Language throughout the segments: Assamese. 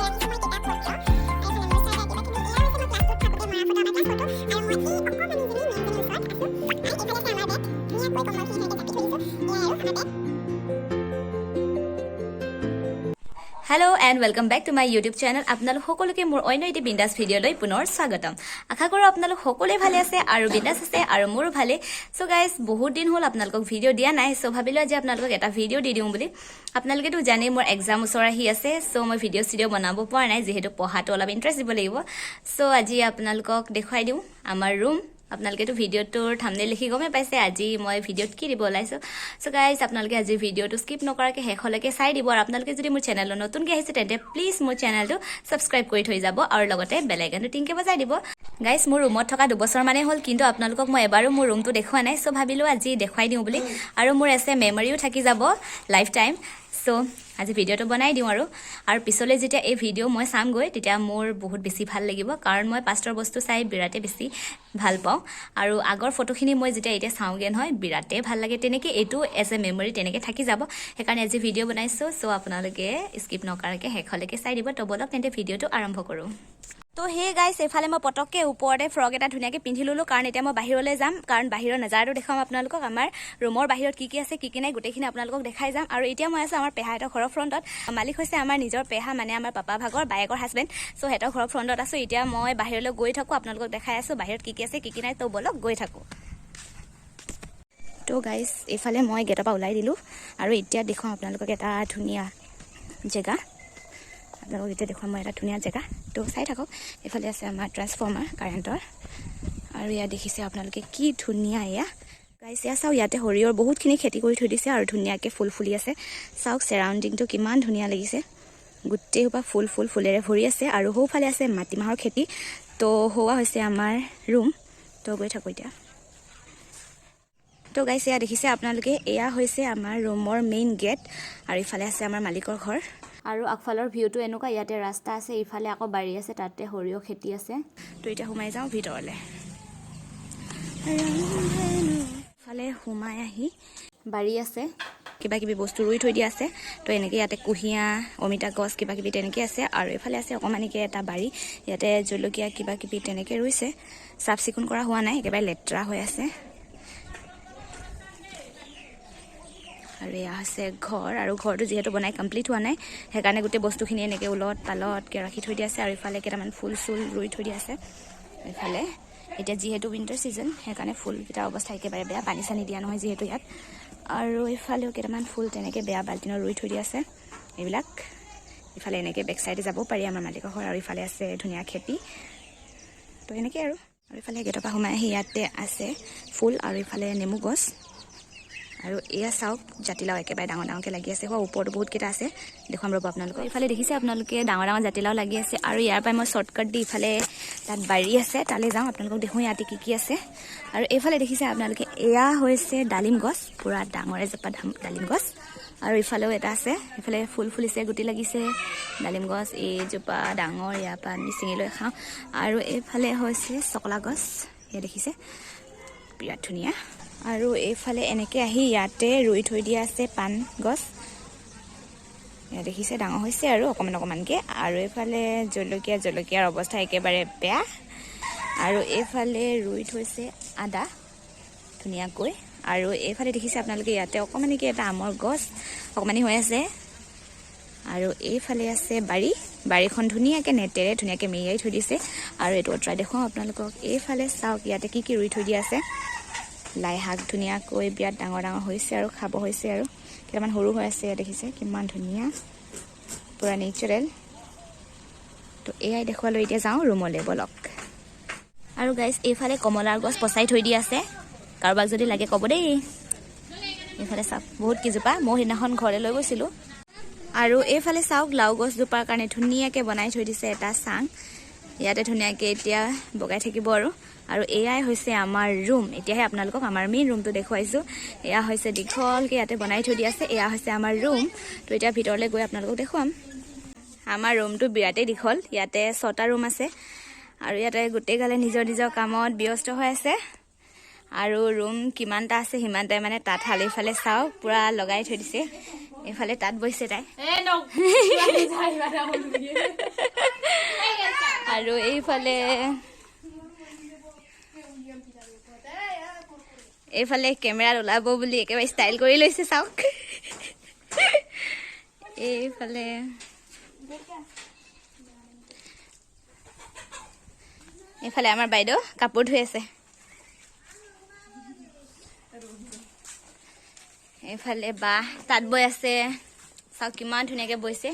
ৰাখিছোঁ মই কিতাপ পত্ৰ। এইফালে মোৰ চাইডে কিবা কিবি। এয়া হৈছে মই ক্লাছ 2ত থাকোঁতে মৰা ফটো, আমাৰ ক্লাছ ফটো। আৰু মই এই অকণমানিজনী মেমজনীৰ ওচৰত আছোঁ। আৰু এইফালে আছে আমাৰ বেগ, ধুনীয়াকৈ কম্বলখিনি এনেকৈ জাপি থৈ দিছোঁ। এয়াই আৰু আমাৰ বেগ। Hello and welcome back to my YouTube channel. আপোনালোক সকলোকে মোৰ অন্য এটি বিন্দাছ ভিডিঅ'লৈ পুনৰ স্বাগতম। আশা কৰোঁ আপোনালোক সকলোৱে ভালে আছে আৰু বিন্দাছ আছে আৰু মোৰো ভালে। চ' গাইজ, বহুত দিন হ'ল আপোনালোকক ভিডিঅ' দিয়া নাই। চ' ভাবিলোঁ আজি আপোনালোকক এটা ভিডিঅ' দি দিওঁ বুলি। আপোনালোকেতো জানেই মোৰ এক্সাম ওচৰ আহি আছে। চ' মই ভিডিঅ' চিডিঅ' বনাব পৰা নাই, যিহেতু পঢ়াটো অলপ ইণ্টাৰেষ্ট দিব লাগিব। চ' আজি আপোনালোকক দেখুৱাই দিওঁ আমাৰ ৰুম। আপোনালোকেতো ভিডিঅ'টোৰ থামনেল লিখি গমেই পাইছে আজি মই ভিডিঅ'ত কি দিব ওলাইছোঁ। চ' গাইজ, আপোনালোকে আজি ভিডিঅ'টো স্কিপ নকৰাকৈ শেষলৈকে চাই দিব। আৰু আপোনালোকে যদি মোৰ চেনেলত নতুনকৈ আহিছে, তেন্তে প্লিজ মোৰ চেনেলটো ছাবস্ক্ৰাইব কৰি থৈ যাব আৰু লগতে বেল আইকনটো টিংকে বজাই দিব। গাইজ, মোৰ ৰুমত থকা 2 বছৰমানেই হ'ল, কিন্তু আপোনালোকক মই এবাৰো মোৰ ৰুমটো দেখুওৱা নাই। চ' ভাবিলোঁ আজি দেখুৱাই দিওঁ বুলি আৰু মোৰ এছে মেমৰিও থাকি যাব লাইফ টাইম। চ' আজি ভিডিঅ'টো বনাই দিওঁ আৰু আৰু পিছলৈ যেতিয়া এই ভিডিঅ' মই চামগৈ, তেতিয়া মোৰ বহুত বেছি ভাল লাগিব, কাৰণ মই পাষ্টৰ বস্তু চাই বিৰাটেই বেছি ভাল পাওঁ। আৰু আগৰ ফটোখিনি মই যেতিয়া এতিয়া চাওঁগৈ নহয়, বিৰাটেই ভাল লাগে। তেনেকৈ এইটো এজ এ মেমৰি তেনেকৈ থাকি যাব। সেইকাৰণে আজি ভিডিঅ' বনাইছোঁ। চ' আপোনালোকে স্কিপ নকৰাকৈ শেষলৈকে চাই দিব। তো ব'লক তেন্তে, ভিডিঅ'টো আৰম্ভ কৰোঁ। তো সেই গাইছ, এইফালে মই পটককৈ ওপৰতে ফ্ৰক এটা ধুনীয়াকৈ পিন্ধি ল'লোঁ, কাৰণ এতিয়া মই বাহিৰলৈ যাম, কাৰণ বাহিৰৰ নজাৰাটো দেখুৱাম আপোনালোকক। আমাৰ ৰুমৰ বাহিৰত কি কি আছে, কি কি নাই, গোটেইখিনি আপোনালোকক দেখাই যাম। আৰু এতিয়া মই আছোঁ আমাৰ পেহাহঁতৰ ঘৰৰ ফ্ৰণ্টত। মালিক হৈছে আমাৰ নিজৰ পেহা, মানে আমাৰ পাপা ভাগৰ বায়েকৰ হাজবেণ্ড। চ' সিহঁতৰ ঘৰৰ ফ্ৰণ্টত আছোঁ। এতিয়া মই বাহিৰলৈ গৈ থাকোঁ, আপোনালোকক দেখাই আছোঁ বাহিৰত কি কি আছে, কি কি নাই। তো ব'লক, গৈ থাকোঁ। তো গাইছ, এইফালে মই গেটৰ পৰা ওলাই দিলোঁ আৰু এতিয়া দেখুৱাম আপোনালোকক এটা ধুনীয়া জেগা। আপোনালোকক এতিয়া দেখুৱাম মই এটা ধুনীয়া জেগা, তো চাই থাকক। এইফালে আছে আমাৰ ট্ৰেন্সফৰ্মাৰ কাৰেণ্টৰ। আৰু ইয়াত দেখিছে আপোনালোকে কি ধুনীয়া এয়া। গাইছ, এয়া চাওক, ইয়াতে সৰিয়হৰ বহুতখিনি খেতি কৰি থৈ দিছে আৰু ধুনীয়াকৈ ফুল ফুলি আছে। চাওক, চাৰাউণ্ডিংটো কিমান ধুনীয়া লাগিছে। গোটেই সোপা ফুল ফুল ফুলেৰে ভৰি আছে। আৰু সৌফালে আছে মাটিমাহৰ খেতি। তো সৌৱা হৈছে আমাৰ ৰুম। তো গৈ থাকোঁ এতিয়া। তো গাইছ, এয়া দেখিছে আপোনালোকে, এয়া হৈছে আমাৰ ৰুমৰ মেইন গেট আৰু ইফালে আছে আমাৰ মালিকৰ ঘৰ। আৰু আগফালৰ ভিউটো এনেকুৱা। ইয়াতে ৰাস্তা আছে, ইফালে আকৌ বাৰী আছে, তাতে সৰিয়হ খেতি আছে। তো এতিয়া সোমাই যাওঁ ভিতৰলৈ। ইফালে সোমাই আহি বাৰী আছে, কিবা কিবি বস্তু ৰুই থৈ দিয়া আছে। তো এনেকৈ ইয়াতে কুঁহিয়া, অমিতা গছ কিবা কিবি তেনেকৈ আছে। আৰু এইফালে আছে অকণমানিকৈ এটা বাৰী। ইয়াতে জলকীয়া কিবা কিবি তেনেকৈ ৰুইছে। চাফ চিকুণ কৰা হোৱা নাই, একেবাৰে লেতেৰা হৈ আছে। আৰু এয়া হৈছে ঘৰ। আৰু ঘৰটো যিহেতু বনাই কমপ্লিট হোৱা নাই, সেইকাৰণে গোটেই বস্তুখিনি এনেকৈ ওলট পালটকৈ ৰাখি থৈ দিয়া আছে। আৰু ইফালে কেইটামান ফুল চুল ৰুই থৈ দিয়া আছে। ইফালে এতিয়া যিহেতু উইণ্টাৰ ছিজন, সেইকাৰণে ফুলকেইটাৰ অৱস্থা একেবাৰে বেয়া, পানী চানী দিয়া নহয় যিহেতু ইয়াত। আৰু ইফালেও কেইটামান ফুল তেনেকৈ বেয়া বাল্টিনত ৰুই থৈ দিয়া আছে এইবিলাক। ইফালে এনেকৈ বেক চাইডে যাব পাৰি আমাৰ মালিকৰ ঘৰ। আৰু ইফালে আছে ধুনীয়া খেতি। তো এনেকৈ আৰু আৰু ইফালে গেটৰ পৰা সোমাই আহি ইয়াতে আছে ফুল আৰু ইফালে নেমু গছ। আৰু এয়া চাওক, জাতিলাও একেবাৰে ডাঙৰ ডাঙৰকৈ লাগি আছে। হোৱা ওপৰতো বহুতকেইটা আছে, দেখুৱাম ৰ'ব আপোনালোকক। ইফালে দেখিছে আপোনালোকে, ডাঙৰ ডাঙৰ জাতিলাও লাগি আছে। আৰু ইয়াৰ পৰাই মই শ্বৰ্টকাট দি ইফালে তাত বাৰী আছে, তালৈ যাওঁ, আপোনালোকক দেখোঁ ইয়াতে কি কি আছে। আৰু এইফালে দেখিছে আপোনালোকে, এয়া হৈছে ডালিম গছ, পূৰা ডাঙৰ এজোপা ডালিম গছ। আৰু ইফালেও এটা আছে। ইফালে ফুল ফুলিছে, গুটি লাগিছে। ডালিম গছ এইজোপা ডাঙৰ, ইয়াৰ পৰা আমি ছিঙি লৈ খাওঁ। আৰু এইফালে হৈছে চকলা গছ, এয়া দেখিছে, বিৰাট ধুনীয়া। আৰু এইফালে এনেকৈ আহি ইয়াতে ৰুই থৈ দিয়া আছে পাণ গছ। এয়া দেখিছে, ডাঙৰ হৈছে আৰু অকণমান অকণমানকৈ। আৰু এইফালে জলকীয়া, জলকীয়াৰ অৱস্থা একেবাৰে বেয়া। আৰু এইফালে ৰুই থৈছে আদা ধুনীয়াকৈ। আৰু এইফালে দেখিছে আপোনালোকে, ইয়াতে অকণমানিকৈ এটা আমৰ গছ অকণমানি হৈ আছে। আৰু এইফালে আছে বাৰী। বাৰীখন ধুনীয়াকৈ নেটেৰে ধুনীয়াকৈ মেৰিয়াই থৈ দিছে। আৰু এইটো আঁতৰাই দেখুৱাওঁ আপোনালোকক। এইফালে চাওক, ইয়াতে কি কি ৰুই থৈ দিয়া আছে। লাই শাক ধুনীয়াকৈ বিৰাট ডাঙৰ ডাঙৰ হৈছে আৰু খাব হৈছে আৰু কেইটামান সৰু হৈ আছে। ইয়াত দেখিছে, কিমান ধুনীয়া, পূৰা নেচাৰেল। তো এয়াই দেখুৱালৈ, এতিয়া যাওঁ ৰুমলৈ ব'লক। আৰু গাইজ, এইফালে কমলাৰ গছ পচাই থৈ দি আছে। কাৰোবাক যদি লাগে ক'ব দেই। এইফালে চাওক, বহুত কেইজোপা মই সেইদিনাখন ঘৰলৈ লৈ গৈছিলোঁ। আৰু এইফালে চাওক, লাও গছজোপাৰ কাৰণে ধুনীয়াকৈ বনাই থৈ দিছে এটা চাং। ইয়াতে ধুনীয়াকৈ এতিয়া বগাই থাকিব আৰু। আৰু এয়াই হৈছে আমাৰ ৰুম। এতিয়াহে আপোনালোকক আমাৰ মেইন ৰুমটো দেখুৱাইছোঁ। এয়া হৈছে দীঘলকৈ ইয়াতে বনাই থৈ দিয়া আছে। এয়া হৈছে আমাৰ ৰুম। তো এতিয়া ভিতৰলৈ গৈ আপোনালোকক দেখুৱাম। আমাৰ ৰুমটো বিৰাটেই দীঘল। ইয়াতে ছটা ৰুম আছে আৰু ইয়াতে গোটেইগালে নিজৰ নিজৰ কামত ব্যস্ত হৈ আছে। আৰু ৰুম কিমানটা আছে সিমানটাই মানে তাঁতশাল। এইফালে চাওক, পূৰা লগাই থৈ দিছে। এইফালে তাঁত বৈছে তাই। আৰু এইফালে এইফালে কেমেৰাত ওলাব বুলি একেবাৰে ষ্টাইল কৰি লৈছে, চাওক। এইফালে এইফালে আমাৰ বাইদেউ কাপোৰ ধুই আছে। এইফালে বা তাঁত বৈ আছে, চাওক কিমান ধুনীয়াকৈ বৈছে।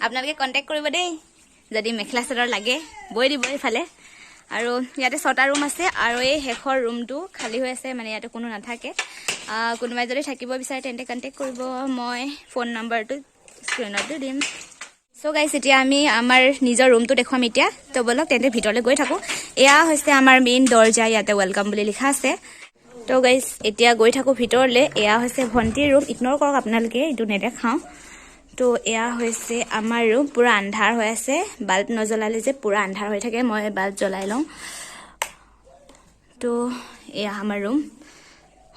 আপোনালোকে কণ্টেক্ট কৰিব দেই, যদি মেখেলা চাদৰ লাগে বৈ দিব এইফালে। আৰু ইয়াতে 6টা ৰুম আছে আৰু এই শেষৰ ৰুমটো খালী হৈ আছে, মানে ইয়াতে কোনো নাথাকে। কোনোবাই যদি থাকিব বিচাৰে তেন্তে কণ্টেক্ট কৰিব, মই ফোন নম্বৰটো স্ক্ৰীণতো দিম। চ' গাইজ, এতিয়া আমি আমাৰ নিজৰ ৰুমটো দেখুৱাম এতিয়া। তো ব'লক তেন্তে ভিতৰলৈ গৈ থাকোঁ। এয়া হৈছে আমাৰ মেইন দৰ্জা, ইয়াতে welcome বুলি লিখা আছে। তো গাইজ, এতিয়া গৈ থাকোঁ ভিতৰলৈ। এয়া হৈছে ভণ্টিৰ ৰুম, ইগন'ৰ কৰক আপোনালোকে, এইটো নেদেখাওঁ। তো এয়া হৈছে আমাৰ ৰুম, পূৰা আন্ধাৰ হৈ আছে, বাল্ব নজ্বলালে যে পূৰা আন্ধাৰ হৈ থাকে, মই বাল্ব জ্বলাই লওঁ। তো এয়া আমাৰ ৰুম,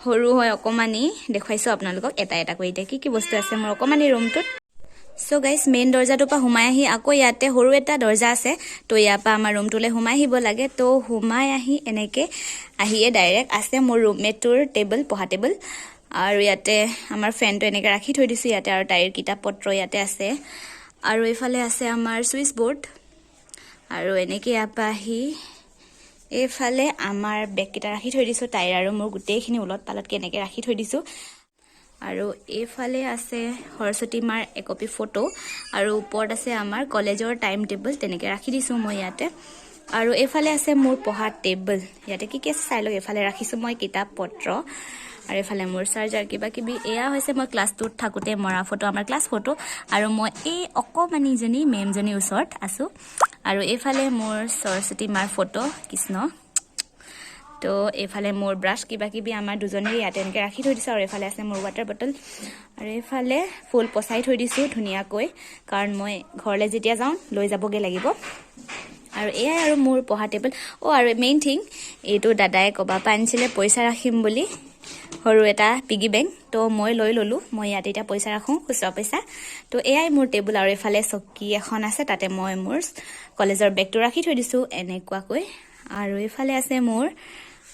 সৰু হয় অকণমানি, দেখুৱাইছোঁ আপোনালোকক এটা এটা কৰি এতিয়া কি কি বস্তু আছে মোৰ অকণমানি ৰুমটোত। চ' গাইজ, মেইন দৰ্জাটোৰ পৰা সোমাই আহি আকৌ ইয়াতে সৰু এটা দৰ্জা আছে, তো ইয়াৰ পৰা আমাৰ ৰুমটোলৈ সোমাই আহিব লাগে। তো সোমাই আহি এনেকৈ আহিয়ে ডাইৰেক্ট আছে মোৰ ৰুমমেটটোৰ টেবুল, পঢ়া টেবুল। আৰু ইয়াতে আমাৰ ফেনটো এনেকৈ ৰাখি থৈ দিছোঁ ইয়াতে, আৰু তাইৰ কিতাপ পত্ৰ ইয়াতে আছে। আৰু এইফালে আছে আমাৰ ছুইচ বৰ্ড। আৰু এনেকৈ ইয়াৰ পৰা আহি এইফালে আমাৰ বেগকেইটা ৰাখি থৈ দিছোঁ, তাইৰ আৰু মোৰ গোটেইখিনি ওলট পালটকৈ এনেকৈ ৰাখি থৈ দিছোঁ। আৰু এইফালে আছে সৰস্বতী মাৰ একপি ফটো, আৰু ওপৰত আছে আমাৰ কলেজৰ টাইম টেবুল, তেনেকৈ ৰাখি দিছোঁ মই ইয়াতে। আৰু এইফালে আছে মোৰ পঢ়া টেবুল, ইয়াতে কি কি আছে চাই লওক। এইফালে ৰাখিছোঁ মই কিতাপ পত্ৰ, আৰু এইফালে মোৰ চাৰ্জাৰ কিবা কিবি। এয়া হৈছে মই ক্লাছ 2ত থাকোঁতে মৰা ফটো, আমাৰ ক্লাছ ফটো। আৰু মই এই অকণমানিজনী মেমজনীৰ ওচৰত আছোঁ। আৰু এইফালে মোৰ সৰস্বতী মাৰ ফটো, কৃষ্ণ। তো এইফালে মোৰ ব্ৰাছ কিবা কিবি আমাৰ দুজনীৰ ইয়াতে এনেকৈ ৰাখি থৈ দিছোঁ। আৰু এইফালে আছে মোৰ ৱাটাৰ বটল। আৰু এইফালে ফুল পচাই থৈ দিছোঁ ধুনীয়াকৈ, কাৰণ মই ঘৰলৈ যেতিয়া যাওঁ লৈ যাবগৈ লাগিব। আৰু এয়াই আৰু মোৰ পঢ়া টেবুল। অ' আৰু মেইন থিং, এইটো দাদাই ক'ৰবাৰ পৰা আনিছিলে পইচা ৰাখিম বুলি, সৰু এটা পিগি বেংক, তো মই লৈ ল'লোঁ। মই ইয়াতে এতিয়া পইচা ৰাখোঁ, খুচুৰা পইচা। তো এয়াই মোৰ টেবুল। আৰু এইফালে চকী এখন আছে, তাতে মই মোৰ কলেজৰ বেগটো ৰাখি থৈ দিছোঁ এনেকুৱাকৈ। আৰু এইফালে আছে মোৰ,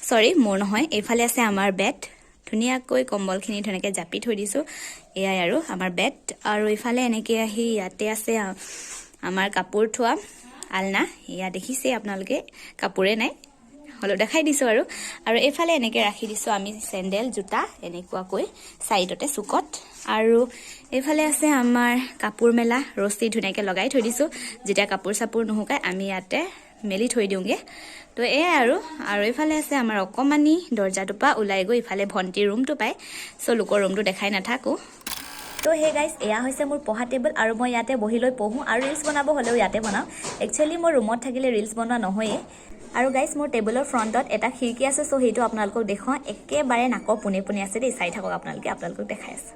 চৰি মোৰ নহয়, এইফালে আছে আমাৰ বেড, ধুনীয়াকৈ কম্বলখিনি ধুনীয়াকৈ জাপি থৈ দিছোঁ। এয়াই আৰু আমাৰ বেড। আৰু এইফালে এনেকৈ আহি ইয়াতে আছে আমাৰ কাপোৰ থোৱা আলনা, এয়া দেখিছেই আপোনালোকে, কাপোৰে নাই হ'লেও দেখাই দিছোঁ আৰু। আৰু এইফালে এনেকৈ ৰাখি দিছোঁ আমি চেণ্ডেল জোতা এনেকুৱাকৈ চাইডতে চুকত। আৰু এইফালে আছে আমাৰ কাপোৰ মেলা, ৰছী ধুনীয়াকৈ লগাই থৈ দিছোঁ, যেতিয়া কাপোৰ চাপোৰ নুশুকায় আমি ইয়াতে মেলি থৈ দিওঁগৈ। তো এয়াই আৰু। আৰু এইফালে আছে আমাৰ অকণমানি দৰ্জাটোৰ পৰা ওলাই গৈ ইফালে ভণ্টিৰ ৰুমটো পায়, চ' লোকৰ ৰুমটো দেখাই নাথাকোঁ। তো সেই গাইজ, এয়া হৈছে মোৰ পঢ়া টেবুল, আৰু মই ইয়াতে বহি লৈ পঢ়োঁ। আৰু ৰিলচ বনাব হ'লেও ইয়াতে বনাওঁ। একচুৱেলি মোৰ ৰুমত থাকিলে ৰিলচ বনোৱা নহয়েই। আৰু গাইজ, মোৰ টেবুলৰ ফ্ৰণ্টত এটা খিৰিকী আছে, চ' সেইটো আপোনালোকক দেখুৱাওঁ। একেবাৰে নাকৰ পোনে পোনে আছে দেই, চাই থাকক আপোনালোকে, আপোনালোকক দেখাই আছোঁ।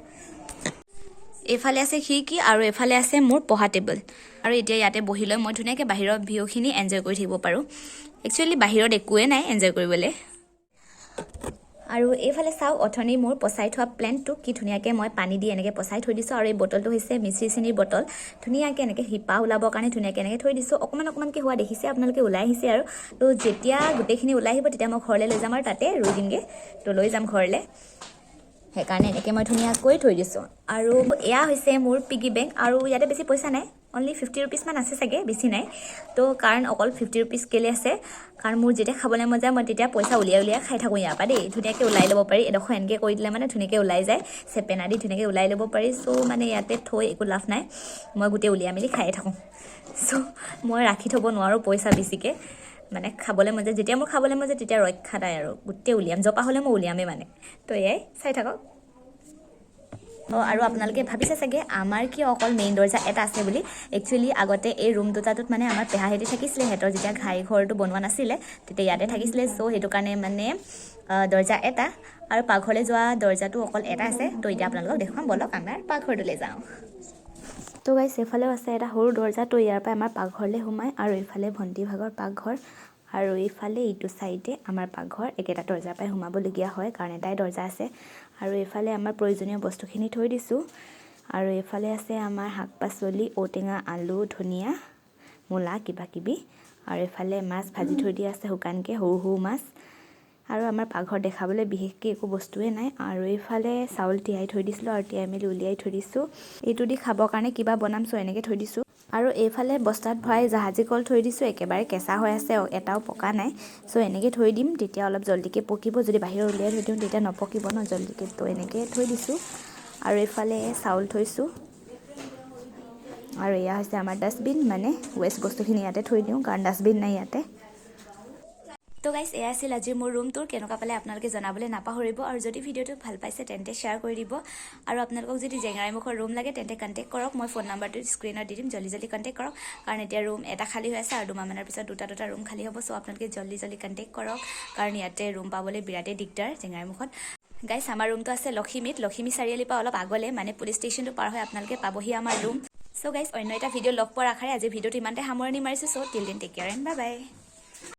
এইফালে আছে খিৰিকী আৰু এইফালে আছে মোৰ পঢ়া টেবুল। আৰু এতিয়া ইয়াতে বহি লৈ মই ধুনীয়াকৈ বাহিৰৰ ভিউখিনি এনজয় কৰি থাকিব পাৰোঁ। একচুৱেলি বাহিৰত একোৱে নাই এনজয় কৰিবলৈ। আৰু এইফালে চাওক, অথনি মোৰ পচাই থোৱা প্লেণ্টটো কি ধুনীয়াকৈ মই পানী দি এনেকৈ পচাই থৈ দিছোঁ। আৰু এই বটলটো হৈছে মিচিৰি চেনিৰ বটল, ধুনীয়াকৈ এনেকৈ শিপা ওলাবৰ কাৰণে ধুনীয়াকৈ এনেকৈ থৈ দিছোঁ। অকণমান অকণমানকৈ হোৱা দেখিছে আপোনালোকে, ওলাই আহিছে আৰু। তো যেতিয়া গোটেইখিনি ওলাই আহিব তেতিয়া মই ঘৰলৈ লৈ যাম আৰু তাতে ৰুই দিমগৈ। তো লৈ যাম ঘৰলৈ, সেইকাৰণে এনেকৈ মই ধুনীয়াকৈ থৈ দিছোঁ। আৰু এয়া হৈছে মোৰ পিগি বেংক। আৰু ইয়াতে বেছি পইচা নাই, অনলি 50 ৰুপিজমান আছে চাগে, বেছি নাই। তো কাৰণ অকল 50 ৰুপিজ কেলৈ আছে, কাৰণ মোৰ যেতিয়া খাবলৈ মন যায় মই তেতিয়া পইচা উলিয়াই উলিয়াই খাই থাকোঁ ইয়াৰ পৰা দেই। ধুনীয়াকৈ ওলাই ল'ব পাৰি, এডোখৰ এনেকৈ কৰি দিলে মানে ধুনীয়াকৈ ওলাই যায়, চেপেনা দি ধুনীয়াকৈ ওলাই ল'ব পাৰি। চ' মানে ইয়াতে থৈ একো লাভ নাই, মই গোটেই উলিয়াই মেলি খায়ে থাকোঁ। চ' মই ৰাখি থ'ব নোৱাৰোঁ পইচা বেছিকৈ, মানে খাবলৈ মন যায়, যেতিয়া মোৰ খাবলৈ মন যায় তেতিয়া ৰক্ষা নাই আৰু, গোটেই উলিয়াম, জপা হ'লে মই উলিয়ামেই মানে। তো এয়াই, চাই থাকক। আৰু আপোনালোকে ভাবিছে চাগে আমাৰ কিয় অকল মেইন দৰ্জা এটা আছে বুলি। একচুৱেলি আগতে এই ৰুম দুটাটোত মানে আমাৰ পেহাহেঁতি থাকিছিলে, সিহঁতৰ যেতিয়া ঘাই ঘৰটো বনোৱা নাছিলে তেতিয়া ইয়াতে থাকিছিলে। চ' সেইটো কাৰণে মানে দৰ্জা এটা, আৰু পাকঘৰলৈ যোৱা দৰ্জাটো অকল এটা আছে। তো এতিয়া আপোনালোকক দেখুৱাম, ব'লক আমাৰ পাকঘৰটোলৈ যাওঁ। তো গাইছ, এইফালেও আছে এটা সৰু দৰ্জা, তো ইয়াৰ পৰা আমাৰ পাকঘৰলৈ সোমায়। আৰু এইফালে ভণ্টি ভাগৰ পাকঘৰ, আৰু এইফালে এইটো চাইডে আমাৰ পাকঘৰ। একেটা দৰ্জাৰ পৰাই সোমাবলগীয়া হয়, কাৰণ এটাই দৰ্জা আছে। আৰু এইফালে আমাৰ প্ৰয়োজনীয় বস্তুখিনি থৈ দিছোঁ। আৰু এইফালে আছে আমাৰ শাক পাচলি, ঔটেঙা, আলু, ধনিয়া, মূলা, কিবা কিবি। আৰু এইফালে মাছ ভাজি থৈ দিয়া আছে শুকানকৈ, সৰু সৰু মাছ। আৰু আমাৰ পাকঘৰত দেখাবলৈ বিশেষকৈ একো বস্তুৱে নাই। আৰু এইফালে চাউল তিয়াই থৈ দিছিলোঁ আৰু তিয়াই মেলি উলিয়াই থৈ দিছোঁ। এইটো দি খাবৰ কাৰণে কিবা বনাম, চ' এনেকৈ থৈ দিছোঁ। আৰু এইফালে বস্তাত ভৰাই জাহাজী কল থৈ দিছোঁ। একেবাৰে কেঁচা হৈ আছে, এটাও পকা নাই। চ' এনেকৈ থৈ দিম, তেতিয়া অলপ জল্দিকৈ পকিব। যদি বাহিৰত উলিয়াই থৈ দিওঁ, তেতিয়া নপকিব ন জল্দিকৈ। তো এনেকৈ থৈ দিছোঁ। আৰু এইফালে চাউল থৈছোঁ। আৰু এয়া হৈছে আমাৰ ডাষ্টবিন, মানে ৱেষ্ট বস্তুখিনি ইয়াতে থৈ দিওঁ, কাৰণ ডাষ্টবিন নাই ইয়াতে। তো গাইজ, এয়া আছিল আজিৰ মোৰ ৰুম টুৰ। কেনেকুৱা পালে আপোনালোকে জনাবলৈ নাপাহৰিব। আৰু যদি ভিডিঅ'টো ভাল পাইছে, তেন্তে শ্বেয়াৰ কৰি দিব। আৰু আপোনালোকক যদি জেংৰাইমুখৰ ৰুম লাগে, তেন্তে কণ্টেক্ট কৰক। মই ফোন নাম্বাৰটো স্ক্ৰীণত দি দিম। জল্দি জল্দি কণ্টেক্ট কৰক, কাৰণ এতিয়া ৰুম এটা খালী হৈ আছে আৰু 2 মাহমানৰ পিছত দুটা দুটা ৰুম খালী হ'ব। চ' আপোনালোকে জল্দি জল্দি কণ্টেক্ট কৰক, কাৰণ ইয়াতে ৰুম পাবলৈ বিৰাটেই দিগদাৰ জেংৰাইমুখত। গাইজ, আমাৰ ৰুমটো আছে লখিমীত, লখিমী চাৰিআলিৰ পৰা অলপ আগলৈ, মানে পুলিচ ষ্টেচনটো পাৰ হৈ আপোনালোকে পাবহি আমাৰ ৰুম। চ' গাইজ, অন্য এটা ভিডিঅ' লগ পোৱাৰ আশাৰে আজিৰ ভিডিঅ'টো ইমানতে সামৰণি মাৰিছোঁ। So till then, take care and bye bye.